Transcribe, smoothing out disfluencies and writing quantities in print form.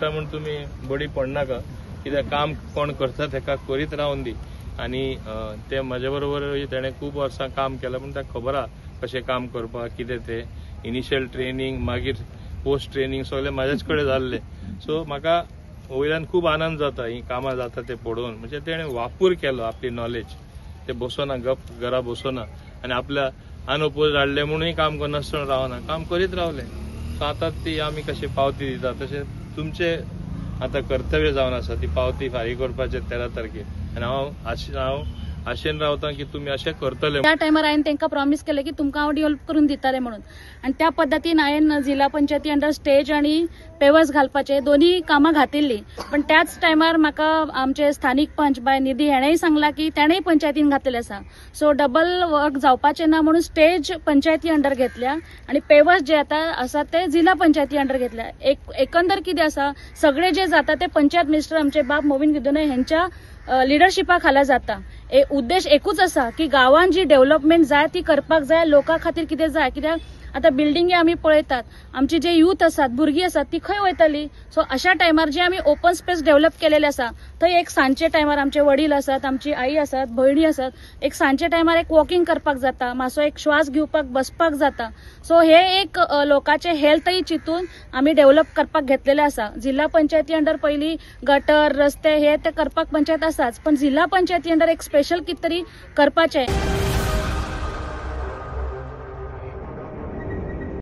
करता म्हूण तुमी बडी पडनाका, कित्याक काम कोण करता तेका करीत रावन दी. आनी ते म्हजे बरोबर तेणें खूब वर्सां काम केलां पूण ताका खबर आहा कशें काम करपाक, कितें तें इनिशियल ट्रेनींग मागीर पोस्ट ट्रेनींग सगळें म्हाजेच कडेन जाल्लें. सो म्हाका वयल्यान खूब आनंद जाता ही कामां जाता ते पळोवन. म्हणजे तेणें वापर केलो आपली नॉलेज, ते बसोना गप घरा बसोना आनी आपल्या अनओपोज हाडलें म्हणूनय काम करनासतना रावना, काम करीत रावलें. सो आतां ती आमी कशी पावती दिता तशें तुमचें आतां कर्तव्य जावन आसा ती पावती फारीक करपाचें 13 तारखेर. आनी हांव आशेन रावता की तुमी अशें करतले. त्या टायमार हांवें तांकां प्रॉमीस केलें की तुमकां हांव डेव्हलप करून दितलें म्हणून, आनी त्या पद्दतीन हांवें जिल्हा पंचायती अंडर स्टेज आनी पेवर्स घालपाचे दोनूय कामां घातिल्लीं. पण त्याच टायमार म्हाका आमचे स्थानीक पंच बाय निधी हेणेय सांगलां की तेणेय पंचायतीन घातलेलें आसा. सो डबल वर्क जावपाचें ना म्हणून स्टेज पंचायती अंडर घेतल्या आनी पेवर्स जे आतां आसा ते जिल्हा पंचायती अंडर घेतल्या. एकंदर कितें आसा, सगळें जें जाता तें पंचायत मिनिस्टर आमचे बाब मोविन गुदिन्हो हेंच्या लिडरशिपा खाला जाता. उद्देश एकूच आसा की गांवांत जी डेव्हलपमेंट जाय ती करपाक जाय, लोकां खातीर कितें जाय. कित्याक आतां बिल्डिंगी आमी पळयतात, आमची जे यूथ आसात, भुरगीं आसात ती खंय वयतली. सो अशा टायमार जे आमी ओपन स्पेस डेव्हलप केलेले आसा थंय एक सांजचे टायमार आमचे वडील आसात, आमची आई आसात, भयणी आसात, एक सांजचे टायमार एक वॉकिंग करपाक जाता, मातसो एक श्वास घेवपाक बसपाक जाता. सो हे एक लोकांचे हेल्थय चिंतून आमी डेव्हलप करपाक घेतलेले आसा. जिल्हा पंचायती अंडर पयलीं गटर रस्ते हे ते करपाक पंचायत आसाच, पण जिल्हा पंचायती अंडर एक स्पेशल कितें तरी करपाचें.